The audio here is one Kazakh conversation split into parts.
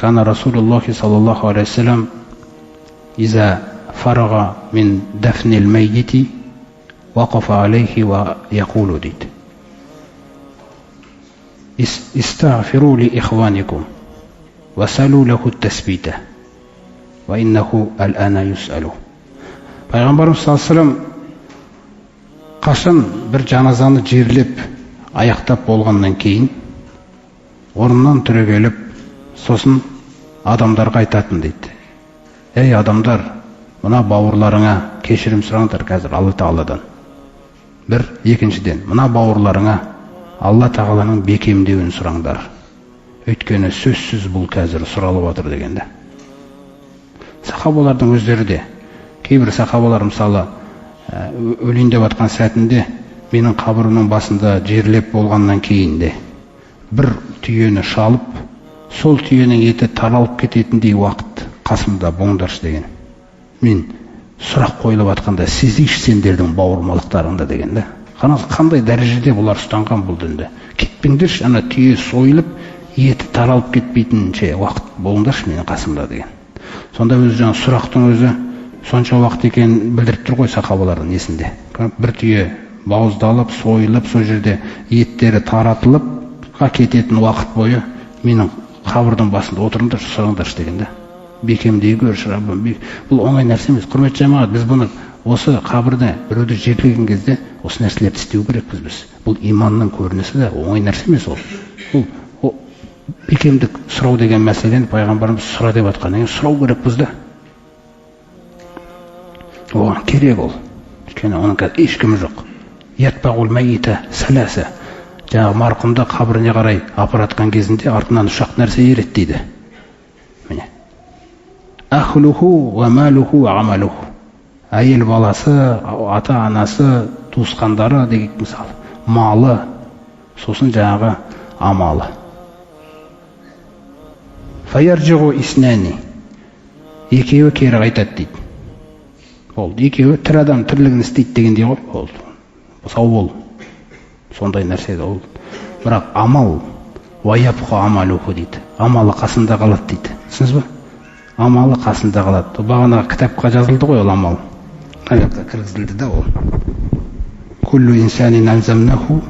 Кана Расулуллахи саллаллаху алейхи вассалам иза фарага мин дафнил маййити вақафа алейхи ва яқулу дейді. Истағфиру ли ихваникум васалу лаху тасбита ва иннаху аль-ана юсалу. Пайғамбарымыз саллаллаху алейхи вассалам қашан бір жаназаны жерлеп аяқтап болғаннан кейін орнынан түрегеліп, сосын адамдарға айтатын дейді. Ей адамдар, мына бауырларыңа кешірім сұраңдар қазір Алла Тағаладан. Бір, екіншіден, мына бауырларыңа Алла Тағаланың бекемдеуін сұраңдар. Өйткені сөзсіз бұл қазір сұралып отыр дегенде. Сахабалардың өздері де, кейбір сахабалар мысалы өлейін деп жатқан сәтінде менің қабірімнің басында жерлеп болғаннан кейін де бір түйені шалып, сол түйенің еті таралып кететіндей уақыт қасымда болыңдаршы деген. Мен сұрақ қойылып жатқанда сезейінші сендердің бауырмалықтарыңды деген да. Қараңыз, қандай дәрежеде бұлар ұстанған бұл дінді. Кетпеңдерші, ана түйе сойылып, еті таралып кетпейтінше уақыт болыңдаршы менің қасымда деген. Сонда өзі жаңа сұрақтың өзі сонша уақыт екенін білдіріп тұр ғой сахабалардың есінде. Бір түйе бауыздалып, сойылып, сол жерде еттері таратылып кететін уақыт бойы менің қабірдің басында отырыңдаршы, сұраңдаршы деген да. Бекемдей көрші, Раббым. Бұл оңай нәрсе емес. Құрметті жамағат, біз бұны осы қабірде біреуді жерлеген кезде осы нәрселерді істеу керекпіз біз. Бұл иманның көрінісі де, оңай нәрсе емес ол. Бұл бекемдік сұрау деген мәселені пайғамбарымыз сұра деп жатқаннан кейін сұрау керекпіз да. Оған керек ол. Өйткені оның қазір ешкімі жоқ. Ятбағул мәйита саласа. Жаңағы марқұмды қабіріне қарай апаратқан кезінде артынан үш-ақ нәрсе ереді дейді. Міне. Ахлуху уа малуху уа амалуху. Әйел баласы, ата-анасы, туысқандары деген мысалы, малы, сосын жаңағы амалы. Фаяржиғу иснани. Екеуі кері қайтады дейді. Болды, екеуі тірі адам тірлігін істейді дегендей ғой. Болды. Сау бол. Сондай нәрсе ол. Бірақ амал уаяпқа амалуху дейді. Амалы қасында қалады дейді. Түсіндіңіз ба? Амалы қасында қалады. Бағанағы кітапқа жазылды ғой ол амал. Ана жаққа кіргізілді да ол. Куллу инсанин алзамнаху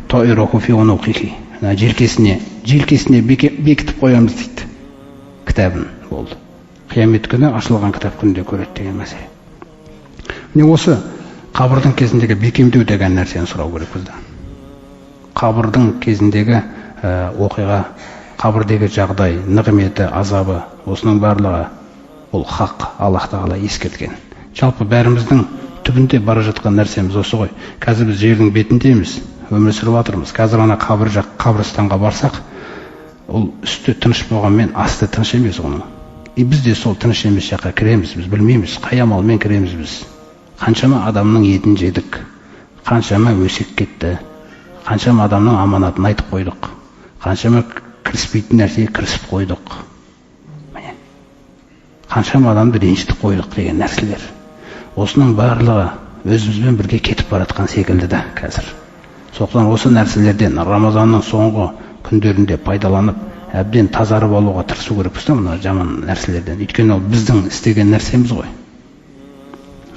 таираху фи унуқихи. Ана желкесіне бекітіп қоямыз дейді. Кітабын болды. Қиямет күні ашылған кітап күнінде көреді деген мәселе. Міне осы қабірдің кезіндегі бекемдеу деген нәрсені сұрау керекпіз да. Қабірдің кезіндегі оқиға, қабірдегі жағдай, нығметі, азабы, осының барлығы ол хақ, Аллах Тағала ескерткен. Жалпы бәріміздің түбінде бара жатқан нәрсеміз осы ғой. Қазір біз жердің бетіндеміз, өмір сүріп жатырмыз. Қазір ана қабір жақ, қабірстанға барсақ, ол үсті тыныш болғанмен асты тыныш емес оның. И біз де сол тыныш емес жаққа кіреміз, біз білмейміз, қай амалмен кіреміз біз. Қаншама адамның етін жедік, қаншама өсек кетті, қаншама адамның аманатын айтып қойдық, қаншама кіріспейтін нәрсеге кірісіп қойдық. Міне. Қаншама адамды ренжітіп қойдық деген нәрселер. Осының барлығы өзімізбен бірге кетіп баратқан секілді да қазір. Сондықтан осы нәрселерден Рамазанның соңғы күндерінде пайдаланып, әбден тазарып алуға тырысу керекпіз да мына жаман нәрселерден. Өйткені ол біздің істеген нәрсеміз ғой.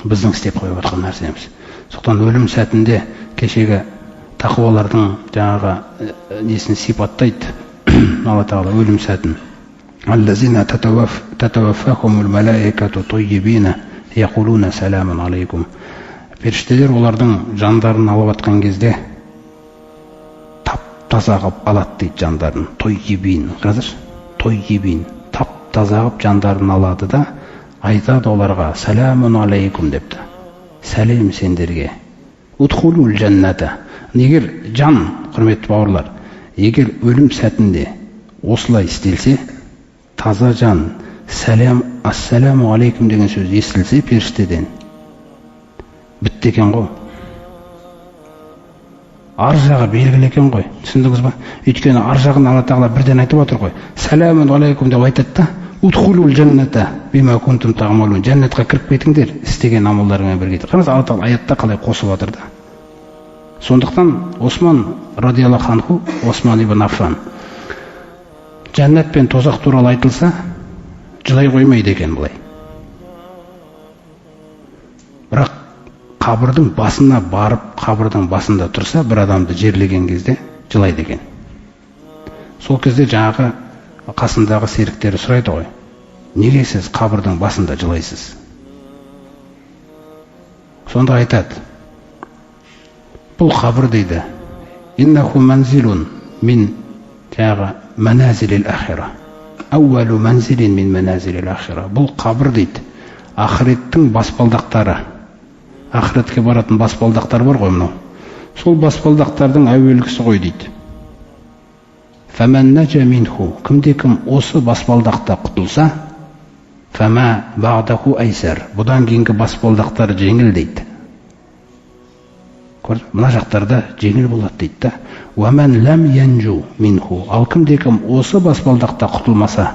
Біздің істеп қойып жатқан нәрсеміз. Сондықтан өлім сәтінде кешегі тақуалардың жаңағы несін сипаттайды Алла Тағала өлім сәтін. Аллазина татаваффахумул малаикату таййибина яқулуна саламун алейкум. Періштелер олардың жандарын алып атқан кезде тап таза қылып алады дейді жандарын. Тоййибин, қазір тоййибин, тап таза қылып жандарын алады да айтады оларға саламун алейкум депті. Сәлем сендерге. Удхулул жанната. Егер жан, құрметті бауырлар, егер өлім сәтінде осылай істелсе, таза жан сәлем, ассаламу алейкум деген сөз естілсе періштеден, бітті екен ғой. Ар жағы белгілі екен ғой, түсіндіңіз ба? Өйткені ар жағын Алла Тағала бірден айтып отыр ғой. Сәләмун алейкум деп айтады да, удхулул жанната бима кунтум тағмалун. Жәннатқа кіріп кетіңдер істеген амалдарыңмен бірге. Қараңыз, Алла Тағала аятта қалай қосып жатыр да. Сондықтан Осман радиаллаху анху, Осман ибн Аффан Жәннат пен тозақ туралы айтылса, жылай қоймайды екен былай. Бірақ қабірдің басына барып, қабірдің басында тұрса, бір адамды жерлеген кезде жылайды екен. Сол кезде жаңағы қасындағы серіктері сұрайды ғой, неге сіз қабірдің басында жылайсыз? Сонда айтады, бұл қабір дейді, иннаху манзилун мин жаңағы маназилил ахира, әуәлу манзилин мин маназилил ахира. Бұл қабір дейді, ақыреттің баспалдақтары, ақыретке баратын баспалдақтар бар ғой мынау. Сол баспалдақтардың әуелгісі ғой дейді. Фәмән нәжа минху, кімде кім осы баспалдақта құтылса, фәмә бағдаху айсар, бұдан кейінгі баспалдақтар жеңіл дейді. Көрдіңіз, мына жақтарда жеңіл болады дейді да. Уәмән ләм янжу минху, ал кімде кім осы баспалдақта құтылмаса,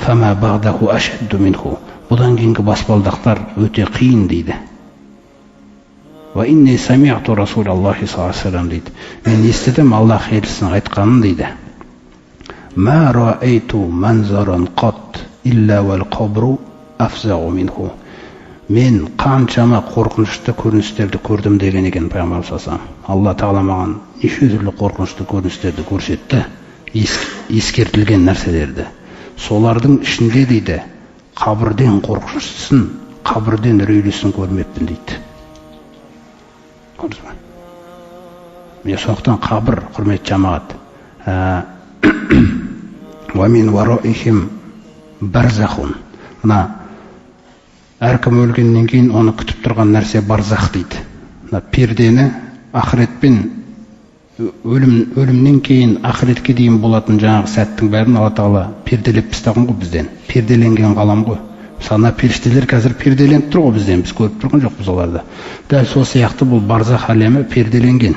фәмә бағдаху ашадду минху, бұдан кейінгі баспалдақтар өте қиын дейді. Уа инни сами'ту Расулаллахи саллаллаху алейхи вассалам дейді. Мен естідім Аллах елшісінің айтқанын дейді. Ма раайту манзаран қат илля уал қабру афзағу минху. Мен қаншама қорқынышты көріністерді көрдім деген екен пайғамбарымыз саллаллаху алейхи вассалам. Алла тағала маған неше түрлі қорқынышты көріністерді көрсетті, ескертілген нәрселерді. Солардың ішінде дейді, қабірден қорқыныштысын, қабірден үрейлісін көрмеппін дейді. Көрдіңіз ба? Міне, сондықтан қабір, құрметті жамағат, уа мин вараихим барзахун. Мына әркім өлгеннен кейін оны күтіп тұрған нәрсе барзах дейді. Мына пердені ақыретпен өлімнен кейін ақыретке дейін болатын жаңағы сәттің бәрін Алла тағала перделеп тастаған ғой бізден. Перделенген ғалам ғой. Мысалы, мына періштелер қазір перделеніп тұр ғой бізден, біз көріп тұрған жоқпыз оларды. Дәл сол сияқты бұл барзах әлемі перделенген.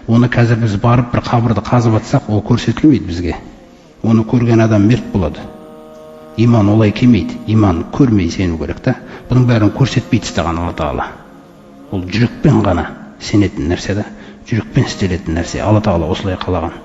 Оны қазір біз барып бір қабірді қазып атсақ, ол көрсетілмейді бізге. Оны көрген адам мерт болады. Иман олай келмейді. Иман көрмей сену керек та. Бұның бәрін көрсетпей тастаған Алла тағала. Ол жүрекпен ғана сенетін нәрсе да, жүрекпен істелетін нәрсе. Алла тағала осылай қалаған.